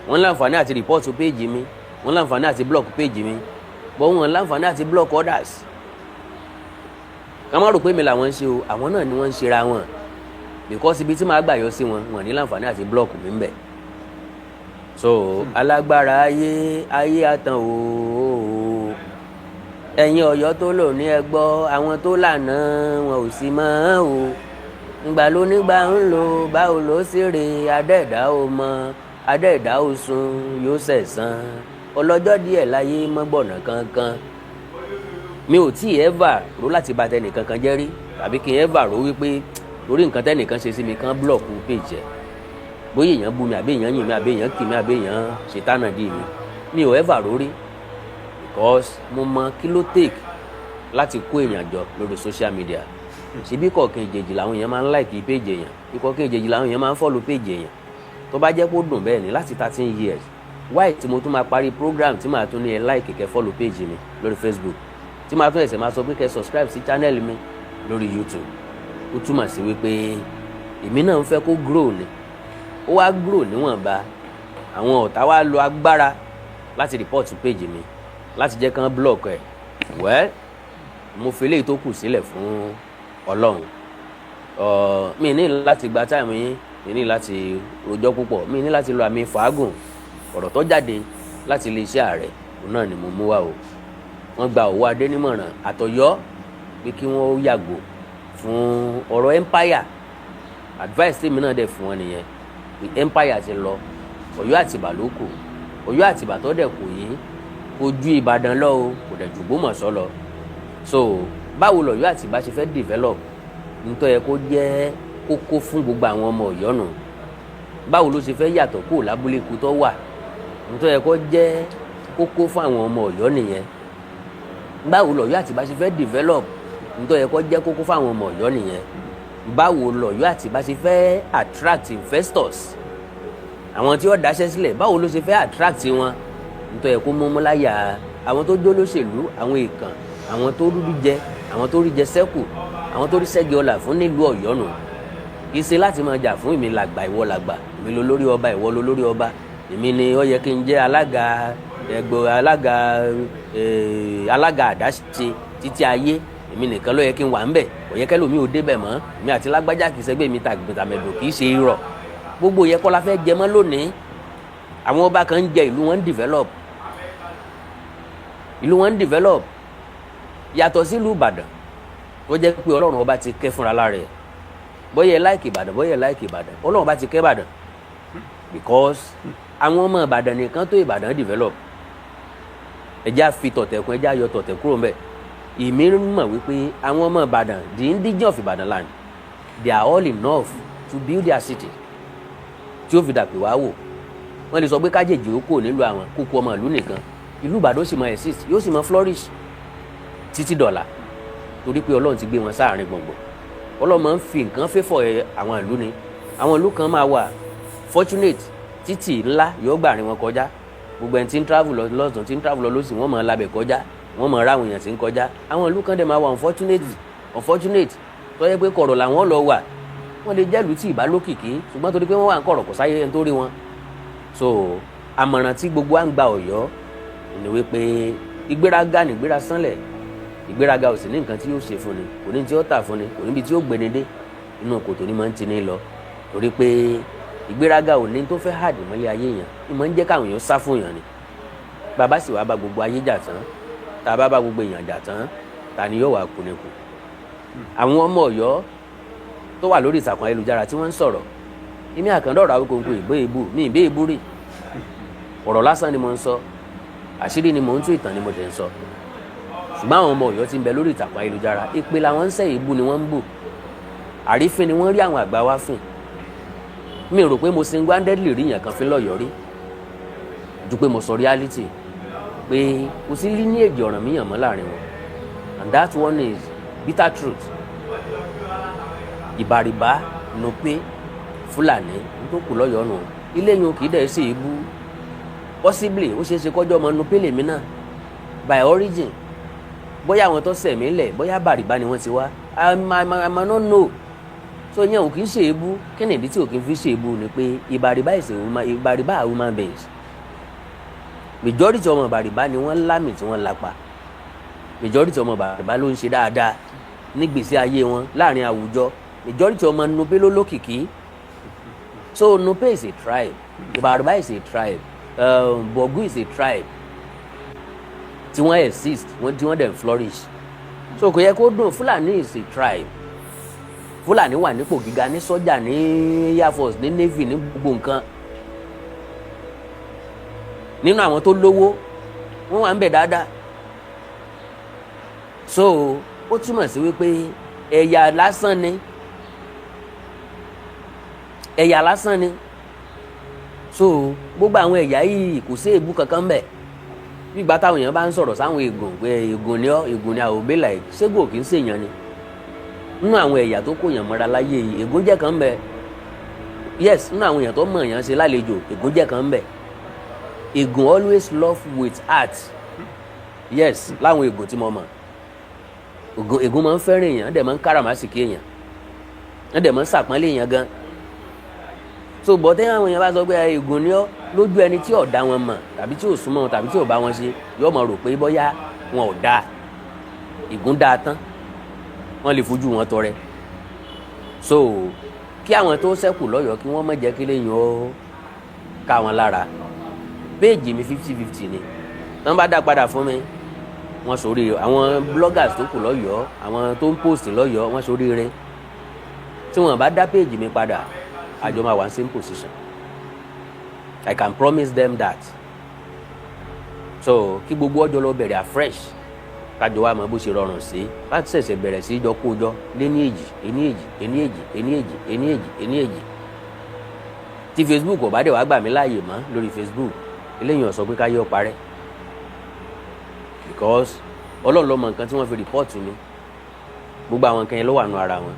wọ́n láǹfààní àti report page mi, wọ́n láǹfààní àti block page mi, bọ́ wọ́n láǹfààní àti block others. Ká má rò pé mi làwọn ń ṣe o, àwọn náà ni wọ́n ń ṣera wọn, because ibi tí màá gbà yọ sí wọn, wọn ní láǹfààní àti block mi ń bẹ̀. So alágbára ayé, ayé àtàn o. Ẹ̀yin Ọ̀yọ́ tó lò ní ẹgbọ́, àwọn tó lànà wọn ò sí mọ́ o. Ìgbà ló nígbà ń lò, báwo ló sì rè? Adẹ́ẹ̀dá ò mọ, adẹ́ẹ̀dá ò sùn, yóò sẹ̀san. Ọlọ́jọ́ díẹ̀ láyé mọ́gbọ̀nà kankan. Mi ò tí ì ever rò láti bà tẹnìkan kan jẹ́ rí, tàbí kí n ever rò wípé torí nǹkan tẹ́nìkan ṣe sí mi kan block page ẹ̀, bóyá èèyàn bú mi, àbí èèyàn yìn mí, àbí èèyàn kì mí, àbí èèyàn ṣètánà dì mí, mi ò ever rò rí, because mo mọ kí ló take láti kó èèyàn jọ lórí social media. Ṣebí kọ̀ọ̀kan ìjèjì làwọn èèyàn máa ń like page èèyàn, ìkọ̀ọ̀kan ìjèjì làwọn èèyàn máa ń follow page èèyàn. Tó bá jẹ́ kó dùn bẹ́ẹ̀ ni láti 13 years, why tí mo tún máa parí program tí màá tún ní ẹ like, kẹ́ follow page mi lórí Facebook, tí màá tún ẹsẹ̀ máa sọ pé kẹ́ subscribe sí channel mi lórí YouTube? Ó túmọ̀ sí wípé èmi náà ń fẹ́ kó grow ni. Ó wá grow níwọ̀nba, àwọn ọ̀tá wá lo agbára láti report page mi, láti jẹ́ kán block ẹ̀. Well, mo fi eléyìí tó kù sílẹ̀ fún Ọlọ́run. Mi ní láti gba time yín, mi ní láti rojọ́ púpọ̀, mi ní láti lo àmì fàágùn. Ọ̀rọ̀ tó jáde láti iléeṣẹ́ ààrẹ, òun náà ni mo mú wá o. Wọ́n gba Ọwọ́adé nímọ̀ràn àtọ̀yọ́ pé kí wọ́n yàgò fún ọ̀rọ̀ empire. Advice tèmi náà dẹ̀ fún wọn nìyẹn pé empire ti lọ, Ọ̀yọ́ àtìbà ló kù. Ọ̀yọ́ àtìbà tó dẹ̀ kù yìí kò ju Ìbàdàn lọ o, kò dẹ̀ ju Ògbómọ̀ṣọ́ lọ. So báwo lọ̀yọ́ àtìbà ṣe fẹ́ develop? Nítorí yẹ kó jẹ́ kókó fún gbogbo àwọn ọmọ Ọ̀yọ́ nù. Báwo ló ṣe fẹ́ yàtọ̀ kúrò lábúlé ikú tó wà? Nítorí yẹ kó jẹ́ kókó fún àwọn ọmọ Ọ̀yọ́ nìyẹn. Báwo lọ̀yọ́ àtìbà ṣe fẹ́ develop? Nítorí yẹ kó jẹ́ kókó fún àwọn ọmọ Ọ̀yọ́ nìyẹn. Báwo lọ̀yọ́ àtìbà ṣe fẹ́ attract investors, àwọn tí ó dáṣẹ́ sílẹ̀? Báwo ló ṣe fẹ́ attract wọn? Nítorí kó mọ́mọ́ láyà àwọn tó jó lóṣèlú, àwọn èèkàn, àwọn tó rúdú jẹ, àwọn tó rí jẹ sẹ́kù, àwọn tó rí sẹ́gi ọlà fún nílùú Ọ̀yọ́ nù. Kì í ṣe láti máa jà fún èmi làgbà, ìwọ làgbà, èmi ló lórí ọba, ìwọ ló lórí ọba, èmi ni ó yẹ kí n jẹ́ alága. Ẹgbẹ́ alága, alága àdáṣe títí ayé, èmi nìkan ló yẹ kí n wà ńbẹ̀, kò yẹ kẹ́lòmíì ò débẹ̀ mọ́. Èmi àti lágbájá kì í ṣẹgbẹ́ mi, tàmẹ̀dò kì í ṣe irọ́. Gbogbo yẹ kọ́ la fẹ́ jẹ mọ́ lónìí. Àwọn ọba kan ń jẹ, ìlú wọn ń develop, ìlú wọn ń develop. Yàtọ̀ sílùú Ìbàdàn tó jẹ́ pé Ọlọ́run ọba ti kẹ́ fúnra lára ẹ̀. Bóyá ẹ like Ìbàdàn, bóyá ẹ like Ìbàdàn, Ọlọ́run ọba ti kẹ́ Ìbàdàn, because àwọn ọmọ Ìbàdàn nìkan tó Ìbàdàn develop. Ẹjẹ́ á fi tọ̀tẹ̀ kún, ẹjẹ́ á yọ tọ̀tẹ̀ kúrò ńbẹ̀. Èmi mọ̀ wípé àwọn ọmọ Ìbàdàn, the indigenous of Ìbàdàn land, they are all enough to build their city tí ó fi dàpè wá wò. Wọ́n lè sọ pé kájèjì ó kò nílùú àwọn kókó ọmọ ìlú nìkan, ìlú Ìbàdàn ó sì máa exist, yóò sì máa flourish títí dọ̀là, torí pé Ọlọ́run ti gbé wọn sáàrin gbọ̀ngbọ̀n. Ọlọ́run máa ń fi nǹkan fẹ́fọ̀ àwọn ìlú ni. Àwọn ìlú kan máa wà fortunate, títì ńlá yóò gbà rìn wọn kọjá. Gbogbo ẹni tí ń travel lọ lọ́sàn, tí ń travel lọ lọ́sìn, wọ́n máa labẹ̀ kọjá, wọ́n máa ráwọn èèyàn tí ń kọjá. Àwọn ìlú kan dẹ̀ máa wà unfortunate, tó yẹ pé kọ̀rọ̀ làwọn lọ wà. Wọ́n lè jẹ́lùú tí ìbá lókìkí, ṣùgbọ́n torí pé wọ́n wà ń kọ̀rọ̀, kò sáyé ẹni tó rí wọn. So àmọ̀ràn tí gbogbo à ń gba Ọ̀yọ́ ni wípé ìgbéraga nìgbéra sánlẹ̀. Ìgbéraga ò sì ní nǹkan tí yóò ṣe fún ni, kò ní tí ó tà fún ni, kò níbi tí ó gbéni dé. Inú kòtò ni máa ń tini lọ, torí pé ìgbéraga ò ní tó fẹ́ hàdì mọ́lẹ̀ ayé yẹn, ìmọ̀ ń jẹ́ káwọn èèyàn sá fún yàn ni. Bàbá sì wá bá gbogbo ayé jà tán, tá a bá bá gbogbo èèyàn jà tán, ta ni yóò wá kúnekù? Àwọn ọmọ Ọ̀yọ́ tó wà lórí ìtàkùn ayélujára tí wọ́n ń sọ̀rọ̀, èmi àkàndọ̀rọ̀ Awíkonko, ìgbé ìbú mi, ìgbé ìbú rí. Ọ̀rọ̀ lásán ni mo ń sọ, àṣírí ni mo ń tú, ìtàn ni mo dẹ̀ ń sọ. Ṣùgbọ́n àwọn ọmọ Ọ̀yọ́ tí ń bẹ lórí ìtàkùn ayélujára, ìpè làwọn ń sẹ́, ìbú ni wọ́n ń bù, àrífín ni wọ́n rí àwọn àgbà wá fìn. Mi rò pé mo single-handedly rí yàn kan fi lọ́yọ̀ọ́ rí ju pé mo sọ reality pé kò sí lineage Ọ̀rànmíyàn mọ́ láàrin wọn, and that one is bitter truth. Ìbàrìbá Nupe, Fúlàní tó kù lọ́yọ̀ọ́ nù. Ilé yìí kì í dẹ̀ ṣe ibú. Possibly, ó ṣeé ṣe kọjọ́ ọmọ Nupe lèmi náà by origin, bóyá àwọn tó sẹ̀mí lẹ̀, bóyá Bàrìbá ni wọ́n ti wá. I might not know. So yẹn ò kì í ṣe ebú. Kí ni ìdí tí ò kì í fi ṣe ebú? Ni pé Ìbàrìbá is a human, Ìbàrìbá are human beings. Majority ọmọ Ìbàrìbá ni wọ́n lámì tí wọ́n lápa. Majority ọmọ Ìbàrìbá ló ń ṣe dáadáa nígbèsí ayé wọn láàrin àwùjọ. Majority ọmọ Nupe ló lókìkí. So Nupe is a tribe, Ìbàrìbá is a tribe, Borgu is a tribe tí wọ́n exist, wọ́n tí wọ́n dẹ̀ flourish. So kò yẹ kó dùn. Fúlàní is a tribe. Fúlàní wà nípò gíga ní sọ́jà, ní air force, ní navy, ní gbogbo nǹkan. Nínú àwọn tó lówó, wọ́n wà ń bẹ̀ dáadáa. So ó túmọ̀ sí wípé ẹ̀yà lásán ni, ẹ̀yà lásán ni. So gbogbo àwọn ẹ̀yà yìí, kò sí èébú kankan bẹ̀. Nígbà táwọn èèyàn bá ń sọ̀rọ̀ sáwọn ègùn pé ègùn ni ọ́, ègùn ni, àwọn òbí like ṣégùn kì í ṣèyàn ni. Nínú àwọn ẹ̀yà tó kó yàn mọ́ra láyé yìí, ègún jẹ́ kan bẹ̀. Yes, nínú àwọn èèyàn tó mọ̀ èèyàn ṣe lálejò, ègún jẹ́ kan bẹ̀. Ègùn always love with heart. Yes, láwọn ègùn tí mo mọ̀, ègùn máa ń fẹ́ràn èèyàn, dẹ̀ máa ń káràmásìkí èèyàn, dẹ̀ máa ń sàpọ́nlé èèyàn gan. So bọ̀tẹ́ àwọn èèyàn bá sọ pé ègùn ni ọ́, lójú ẹni tí ò dá wọn mọ̀, tàbí tí ò súnmọ́ wọn, tàbí tí ò bá wọn ṣe, yóò máa rò pé bóyá wọn ò dáa. Ègún dáa tán, wọ́n lè fojú wọn tọrẹ. So kí àwọn tó ṣẹ́kù lọ́yọ̀ọ́, kí wọ́n má jẹ́ kí lẹ́yìn ó ká wọn lára. Page mi, 50-50 ni. Tán bá dá padà fún mi, wọ́n sórí àwọn bloggers tó kù lọ́yọ̀ọ́, àwọn tó ń post lọ́yọ̀ọ́, wọ́n sórí rẹ̀. Tí wọ́n bá dá page mi padà, àjọ máa wà ní same position. I can promise them that. So kí gbogbo ọjọ́ lọ bẹ̀rẹ̀ afresh, kájọ wa mọ bó ṣe rọrùn sí láti ṣẹ̀ṣẹ̀ bẹ̀rẹ̀ sí jọ kó jọ léní èjì, ení èjì, ení èjì, ení èjì, ení èjì, ení èjì. Tí Facebook ò bá dẹ̀ wá gbà mí láàyè mọ́ lórí Facebook, eléyìí ò sọ pé káyé ó parẹ́, because Ọlọ́run ló mọ nǹkan tí wọ́n fi report mi. Gbogbo àwọn nǹkan yẹn ló wà nù ara wọn.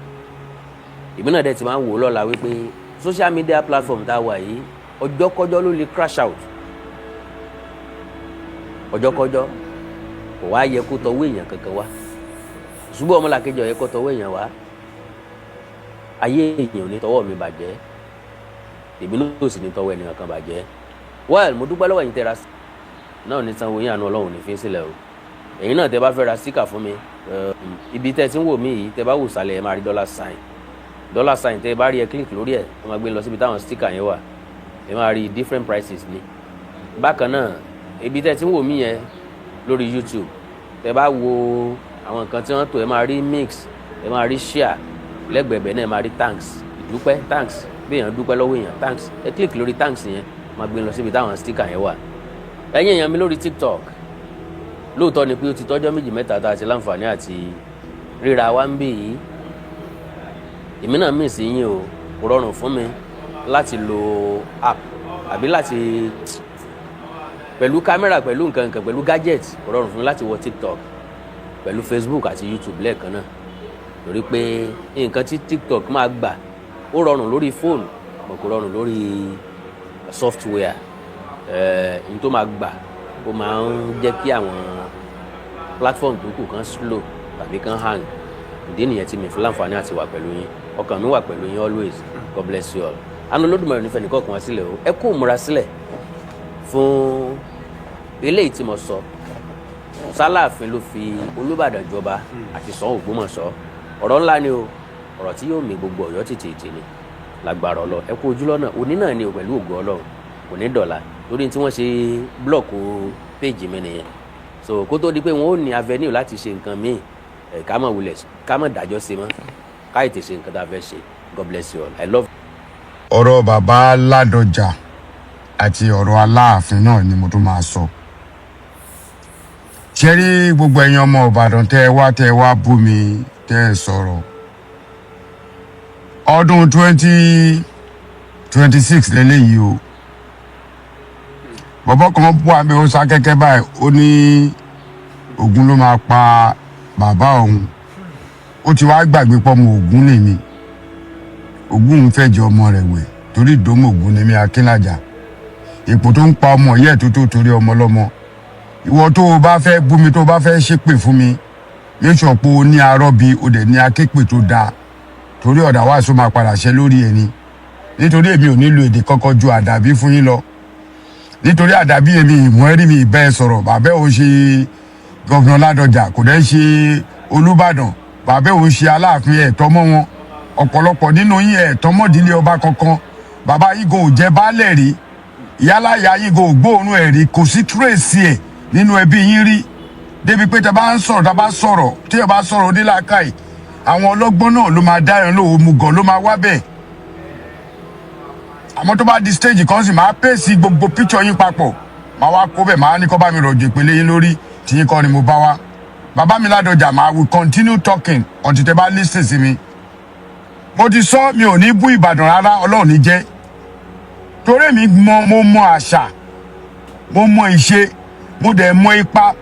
Èmi náà dẹ̀ ti máa ń wò ó lọ́la wípé social media platform tá a wà yìí, ọjọ́kọ́jọ́ ló lè crash out, ọjọ́kọ́jọ́. Kò wá yẹ kó tọwọ́ èèyàn kankan wá, ṣùgbọ́n ọmọlàkejì ó yẹ kó tọwọ́ èèyàn wá. Ayé èèyàn ò ní tọwọ́ mi bàjẹ́, èmi náà ò sì ní tọwọ́ ẹnìkan kan bàjẹ́. Well, mo dúpẹ́ lọ́wọ́ ẹ̀yin tẹ́ra Náà ní sanwó yín, àánú Ọlọ́run ní fi sílẹ̀ o. Ẹ̀yin náà, tẹ́ bá fẹ́ ra sticker fún mi, ibi tẹ́ ti ń wò mí yìí, tẹ́ bá wò sàlẹ̀, ẹ máa rí dollar sign. Dollar sign tẹ́ bá rí, ẹ click lórí ẹ̀, wọ́n máa gbé lọ síbi táwọn sticker yẹn wà. Ẹ máa rí different prices ní. Bákan náà, ibi tẹ́ ti ń wò mí yẹn lórí YouTube, tẹ́ bá wo àwọn nǹkan tí wọ́n tò, ẹ máa rí mix, ẹ máa rí share lẹ́gbẹ̀ẹ́bẹ̀ náà, ẹ máa rí thanks, ìdúpẹ́, thanks, bí èèyàn dúpẹ́ lọ́wọ́ èèyàn, thanks. Ẹ click lórí thanks yẹn, máa gbé lọ síbi táwọn sticker yẹn wà. Ẹ̀yin èèyàn mi lórí TikTok, lóòótọ́ ni pé ó ti tọ́jọ́ méjì mẹ́ta tá a ti láǹfààní àti ríra wa ń bì yìí. Èmi náà mì sí yín o. Kò rọrùn fún mi láti lo app àbí láti pẹ̀lú kámẹ́rà, pẹ̀lú nǹkan nǹkan, pẹ̀lú gadget. Kò rọrùn fún mi láti wọ TikTok pẹ̀lú Facebook àti YouTube lẹ́ẹ̀kan náà, torí pé nǹkan tí TikTok máa gbà, ó rọrùn lórí fóònù, mọ̀ kò rọrùn lórí software. N tó máa gbà, ó máa ń jẹ́ kí àwọn platform tó kù kan slow tàbí kan hang. Ìdí nìyẹn tí mi fi láǹfààní àti wà pẹ̀lú yín. Ọkàn mi wà pẹ̀lú yín always. God bless you all. Àánú Olódùmarè nífẹ̀ẹ́ nìkan kan wá sílẹ̀ o. Ẹ kú múra sílẹ̀ fún eléyìí tí mo sọ. Sálàáfin ló fi Olúbàdàn jọba àti Ṣọ̀ún Ògbómọ̀ṣọ́. Ọ̀rọ̀ ńlá ni o, ọ̀rọ̀ tí yóò mì gbogbo Ọ̀yọ́ tìtìtì ni lágbára Ọlọ́run. Ẹ kú ojúlọ́nà. Òní náà ni o, pẹ̀lú ògo Ọlọ́run, kò ní dọ̀la, torí tí wọ́n ṣe block page mi nìyẹn. So kó tó di pé wọ́n ó ní avenue láti ṣe nǹkan míì, ẹ̀ ká mọ̀ wulẹ̀, ká mọ̀ dájọ́ sí mọ́, ká ètè ṣe nǹkan tá a fẹ́ ṣe. God bless you all. I love. Ọ̀rọ̀ bàbá Ládọjà àti ọ̀rọ̀ Aláàfin náà ni mo tún máa sọ. Ṣé rí gbogbo ẹ̀yin ọmọ Ìbàdàn tẹ́ ẹ wá bú mi, tẹ́ ẹ sọ̀rọ̀, ọdún 2026 lélẹ́yìí o. Bọ̀bọ̀ kan bú àmì, ó sá kẹ́kẹ́ báyìí, ó ní Ògún ló máa pa bàbá òun. Ó ti wá gbàgbé pọ́mọ Ògún nìmi. Ògún ń fẹ́ jẹ ọmọ rẹ̀ wẹ̀, torí ìdómọ̀ Ògún ni mí. Akínlàjà ipò tó ń pa ọmọ yẹ́ tó tó torí ọmọ lọ́mọ. Ìwọ tó o bá fẹ́ bú mi, tó o bá fẹ́ ṣépè fún mi, make sure pé o ní arọ́bí, o dẹ̀ ní aképè tó dáa, torí ọ̀dà wàásù máa padà ṣe lórí ẹni, nítorí èmi ò nílò èdè kọ́kọ́ ju àdàbí fún yín lọ, nítorí àdàbí èmi ìmọ̀ ẹ̀rí mi ìbẹ́ sọ̀rọ̀. Bàbá ò ṣe governor Ládọjà, kò dẹ́ ṣe Olúbàdàn, bàbá ò ṣe Aláàfin. Ẹ̀tọ́ mọ́ wọn, ọ̀pọ̀lọpọ̀ nínú yín ẹ̀tọ́ mọ́dílé ọba kankan. Bàbá yín gan ò jẹ́ baálẹ̀ rí, ìyálàyà yín gan ò gbóòórùn ẹ̀ rí, kò sí trace ẹ̀ nínú ẹbí yín rí, débi pé tá bá ń sọ̀rọ̀, tá bá sọ̀rọ̀, tí ẹ bá sọ̀rọ̀ onílàákàyè, àwọn ọlọ́gbọ́n náà ló máa dá yẹn lóhùn, òmùgọ̀ ló máa wá bẹ́ẹ̀. Àmọ́ tó bá di stage kan sì máa pèsè gbogbo picture yín papọ̀, máa wá kó bẹ́ẹ̀, máa ní kó bá mi rọ̀jò ìpele yín lórí. Tí yín kọ́ ni mo bá wá. Bàbá mi Ládọjà, máa will continue talking until tẹ bá listen sí mi. Mo ti sọ, mi ò ní bú Ìbàdàn rárá, Ọlọ́run ní jẹ́, torí mi mọ, mo mọ àṣà, mo mọ ìṣe, mo dẹ̀ mọ ipa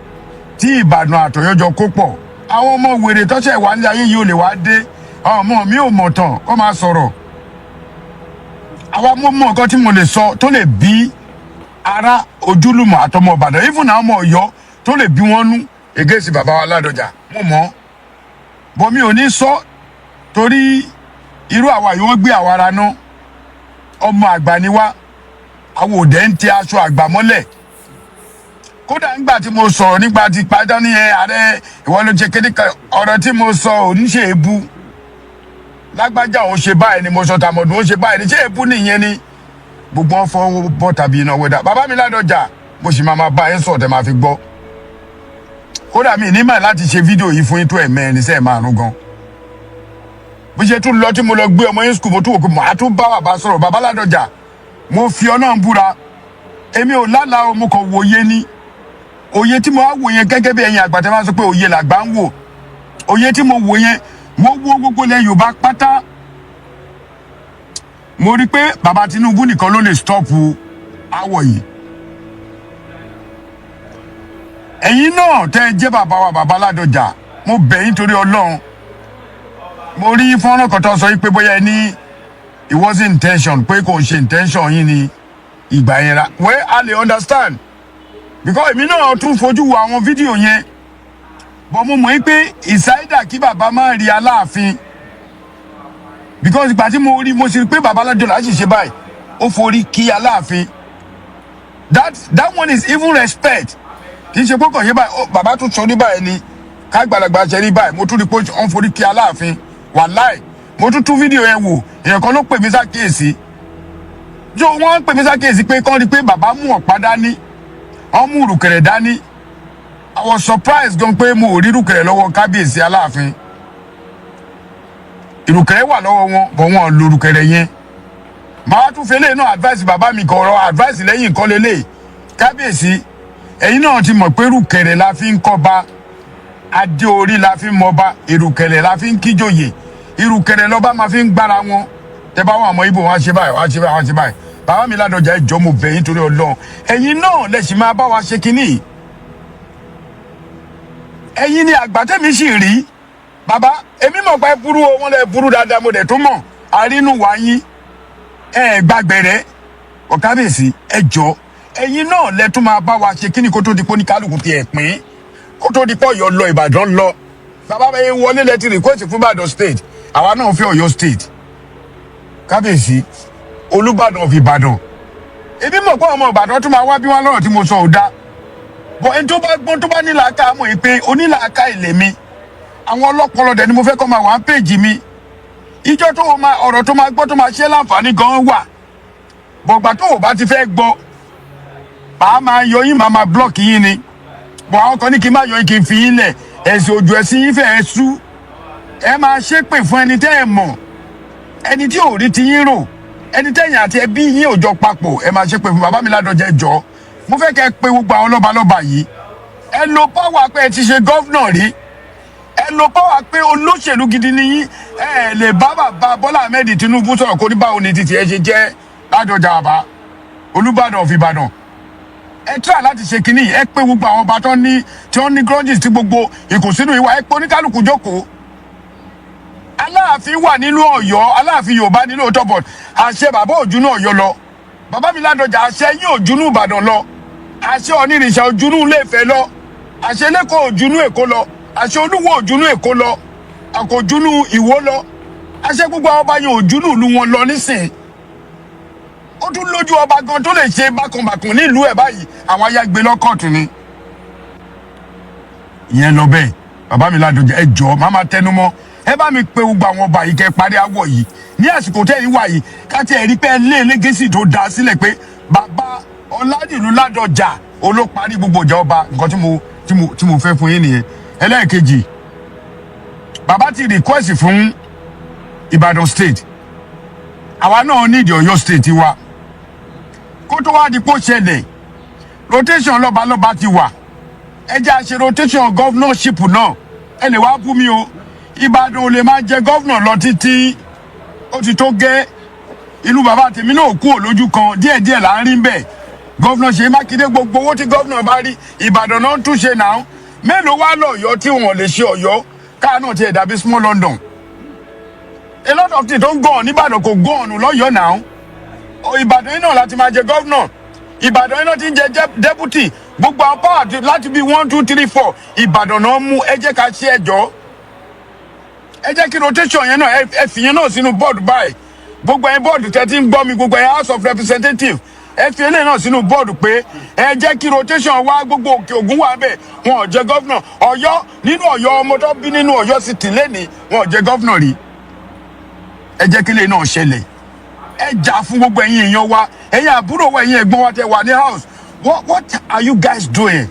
tí Ìbàdàn àtọ̀yọ́ jọ kó pọ̀. Àwọn ọmọ wèrè tọ́ṣẹ̀ wà ní ayé yìí ò lè wá dé. Àwọn ọmọ mi ò mọ̀ tán kó máa sọ̀rọ̀. Àwa mo mọ nǹkan tí mo lè sọ tó lè bí ará, ojúlùmọ̀ àtọmọ Ìbàdàn, even àwọn ọmọ Ọ̀yọ́, tó lè bí wọ́n nú against bàbá wa Ládọjà. Mo mọ̀ bọ́, mi ò ní sọ, torí irú àwa yìí, wọ́n gbé àwa ara ná. Ọmọ àgbà ni wá, àwọn òdẹ ń tẹ aṣọ àgbà mọ́lẹ̀. Kódà nígbà tí mo sọ̀rọ̀ nígbà tí pàdán ní ẹ ààrẹ, ìwọ ló ṣe kéde kan. Ọ̀rọ̀ tí mo sọ ò ní ṣe èébú. Lágbájá òun ṣe báyìí ni mo sọ, tàmọ̀dún ó ṣe báyìí ni. Ṣé èébú nìyẹn ni? Gbogbo wọn fọwọ́ bọ́ tàbí iná wẹ́dà. Bàbá mi Ládọjà, mo sì máa máa bá yín sọ̀rọ̀ tẹ́ máa fi gbọ́. Kódà mi ní mà láti ṣe fídíò yìí fún yín tó ẹ̀mẹ́rin sẹ́ẹ̀ márùn gan. Bó ṣe tún lọ tí mo lọ gbé ọmọ yín school, mo tún wò pé màá tún bá bàbá sọ̀rọ̀. Bàbá Ládọjà, mo fi ọ náà búra, èmi ò lálàá o, mo kàn wòye ni. Òye tí mo wá wò yẹn, gẹ́gẹ́ bí ẹ̀yin àgbà tẹ́ máa sọ pé òye làgbà ń wò, òye tí mo wò yẹn, mo wo gbogbo ilẹ̀ Yorùbá pátá, mo rí pé bàbá Tinubu nìkan ló lè stop awọ̀ yìí. Ẹ̀yin náà tẹ́ ẹ jẹ́ bàbá wa, bàbá Ládọjà, mo bẹ̀ yín torí Ọlọ́run. Mo rí fọ́nrán kan tó sọ yìí pé bóyá ẹ ní it wasn't intention, pé kò ń ṣe intention yín ni ìgbà yẹn ra. Well, I lè understand, because èmi náà tún fojú wo àwọn fídíò yẹn, but mo mọ̀ yín pé ìsáídà kí bàbá má rí Aláàfin, because ìgbà tí mo rí, mo sì rí pé bàbá Ládọjà sì ṣe báyìí, ó forí kí Aláàfin. That one is even respect. Kì í ṣe pé kàn ṣe báyìí. Ó, bàbá tún sọ ní báyìí ni kágbàlagbà ṣe rí báyìí. Mo tún rí pé ó ń forí kí Aláàfin. Wàláì, mo tún tún fídíò yẹn wò. Èèyàn kan ló pè mí sákìyèsí jọ, wọ́n pè mí sákìyèsí pé kán rí pé bàbá mú ọ̀pá dání, wọ́n mú ìrùkẹ̀rẹ̀ dání. I was surprised gan pé mo ò rí ìrùkẹ̀rẹ̀ lọ́wọ́ Kábíyèsí Aláàfin. Ìrùkẹ̀rẹ̀ wà lọ́wọ́ wọn, bọ̀ wọn ò lo ìrùkẹ̀rẹ̀ yẹn. Màá tún fi eléyìí náà advice bàbá mi kọ̀ọ̀rọ̀ advice lẹ́yìn nǹkan lélẹ̀. Kábíyèsí, ẹ̀yin náà ti mọ̀ pé ìrùkẹ̀rẹ̀ la fi ń kọ́ba, adé orí la fi ń mọba, ìrùkẹ̀rẹ̀ la fi ń kíjòyè, ìrùkẹ̀rẹ̀ lọ́ba máa fi ń gbára wọn. Tẹ bá wọn àmọ́ ibo, wọn á ṣe báyìí, wọn á ṣe báyìí, wọn á ṣe báyìí. Bàbá mi Ládọjà, ẹ jọ̀ọ́, mo bẹ̀ yín torí Ọlọ́run. Ẹ̀yin náà lẹ sì máa bá wa ṣe kínní yìí. Ẹ̀yin ni àgbà tẹ̀mí sì rí. Bàbá, èmi mọ̀ pé burú o, wọ́n lẹ burú dáadáa. Mo dẹ̀ tún mọ̀ àrínú wa yín, ẹ gbàgbẹ̀rẹ̀ ọ̀kábíyèsí. Ẹ jọ̀ọ́, ẹ̀yin náà lẹ tún máa bá wa ṣe kíni kó tó di pé ní kálukú ti ẹ̀ pín, kó tó di pé Ọ̀yọ́ lọ, Ìbàdàn lọ. Bàbá bẹ́ẹ̀ wọlé, lẹ ti request fún Ìbàdàn State. Àwa náà fẹ́ Ọ̀yọ́ State. Kábíyèsí, Olúbàdàn of Ìbàdàn, èmi mọ̀ pé ọmọ Ìbàdàn tún máa wá bí wọ́n lọ́rọ̀ tí mo sọ ò dá bọ̀. Ẹni tó bá gbọ́n, tó bá nílàáká, mọ̀ yìí pé onílàáká ilé mi, àwọn ọlọ́pọlọ dẹ̀ ni mo fẹ́ kọ́ máa wà á péjì mi. Ìjọ tó o máa ọ̀rọ̀ tó máa gbọ́, tó máa ṣe láǹfààní gan wà. Bọ̀gbà tó o bá ti fẹ́ gbọ́, màá máa yọ yín, màá máa block yín ni. Bọ̀ àwọn kan ní kí n má yọ yín, kí n fi yín lẹ̀. Ẹ̀sìn òjò ẹ̀sìn yín fẹ́ẹ́ sú. Ẹ máa ṣépè fún ẹni tẹ́ ẹ mọ̀, ẹni tí ò rí ti yín rò, ẹni tẹ́yìn àti ẹbí yín ò jọ papọ̀. Ẹ máa ṣépè fún bàbá mi Ládọjà. Ẹ jọ̀ọ́, mo fẹ́ kẹ́ ẹ pé gbogbo àwọn lọ́balọ́ba yìí. Ẹ lo power pé ẹ ti ṣe governor rí, ẹ lo power pé olóṣèlú gidi ni yín. Ẹ lè bá bàbá Bọ́lá Ahmed Tinubu sọ̀rọ̀ kó ní báwo ni títí ẹ ṣe jẹ́ Ládọjà, bàbá Olúbàdàn of Ìbàdàn. Ẹ tíra láti ṣe kínní. Ẹ pé gbogbo àwọn ọba tó ní, tí wọ́n ní grudges, tí gbogbo ìkùnsínú ìwà, ẹ pé oníkálukú jókòó. Aláàfin wà nínú Ọ̀yọ́, Aláàfin Yorùbá nínú òótọ́, but àṣẹ bàbá òjúnú Ọ̀yọ́ lọ. Bàbá mi Ládọjà, àṣẹ yín òjúnú Ìbàdàn lọ, àṣẹ Onírìṣà òjúnú Ilé-Ifẹ̀ lọ, àṣẹ lẹ́kọ̀ọ́ òjúnú Èkó lọ, àṣẹ Olúwo òjúnú Èkó lọ, àkòjúnú Ìwó lọ. Àṣẹ gbogbo àwọn ọba yẹn òjúnú ìlú wọn lọ nísìn. Ó tún lójú ọba gan tó lè ṣe bákanbàkan nílùú ẹ̀ báyìí, àwọn ayágbé lọ́kọ̀tù ni. Ìyẹn lọ bẹ́ẹ̀. Bàbá mi Ládọjà, ẹ jọ̀ọ́, má máa tẹnu mọ́. Ẹ bá mi pe gbogbo àwọn ọba yìí, kẹ́ parí awọ yìí ní àsìkò tẹ́ yìí wà yìí, káti ẹ̀ rí pé ẹ lé legacy tó dá sílẹ̀ pé bàbá Ọládìlú Ládọjà olóparí gbogbo ìjà ọba. Nǹkan tí mo fẹ́ fún yín nìyẹn. Ẹlẹ́ẹ̀kejì, bàbá ti request fún Ìbàdàn State. Àwa náà nídìí Ọ̀yọ́ State wa. Kó tó wá di kó ṣẹlẹ̀, rotation lọ́balọ́ba ti wà. Ẹ jẹ́ àṣẹ rotation governorship náà. Ẹ lè wá bú mi o. Ìbàdàn ò lè máa jẹ governor lọ títí, ó ti tó gẹ́. Ìlú bàbá tèmi náà kú òlójú kan, díẹ̀díẹ̀ là ń rí bẹ́ẹ̀. Governor Ṣèyí Mákindé, gbogbo owó tí governor bá rí, Ìbàdàn náà ń túnṣe náà. Mélòó wá lọ́yọ́ tí wọ́n lè ṣe Ọ̀yọ́ káà náà tiẹ̀ dàbí small London? A lot of things tó ń gàn nìbàdàn kò gàn ọ̀nù lọ́yọ́ náà. Ìbàdàn yìí náà láti máa jẹ governor, Ìbàdàn yìí náà ti ń jẹ deputy. Gbogbo àwọn power láti bí one, two, three, four, Ìbàdàn náà mú. Ẹ jẹ́ ká ṣe, ẹjọ́, ẹ jẹ́ kí rotation yẹn náà, ẹ fi yẹn náà sínú board báyìí. Gbogbo ẹ̀yin board tẹ́ ti ń gbọ́ mi, gbogbo ẹ̀yin House of Representatives, ẹ fi eléyìí náà sínú board pé ẹ jẹ́ kí rotation wá. Gbogbo Òkè Ògùn wà bẹ́ẹ̀, wọn ò jẹ́ governor. Ọ̀yọ́, nínú Ọ̀yọ́, ọmọ tó bí nínú Ọ̀yọ́ sì tì lẹ́ni, wọn ò jẹ́ governor rí. Ẹ jẹ́ kí eléyìí náà ṣẹlẹ̀. Ẹ jà fún gbogbo ẹ̀yin èèyàn wa, ẹ̀yin àbúrò wa, ẹ̀yin ẹ̀gbọ́n wa tẹ́ wà ní house. What are you guys doing?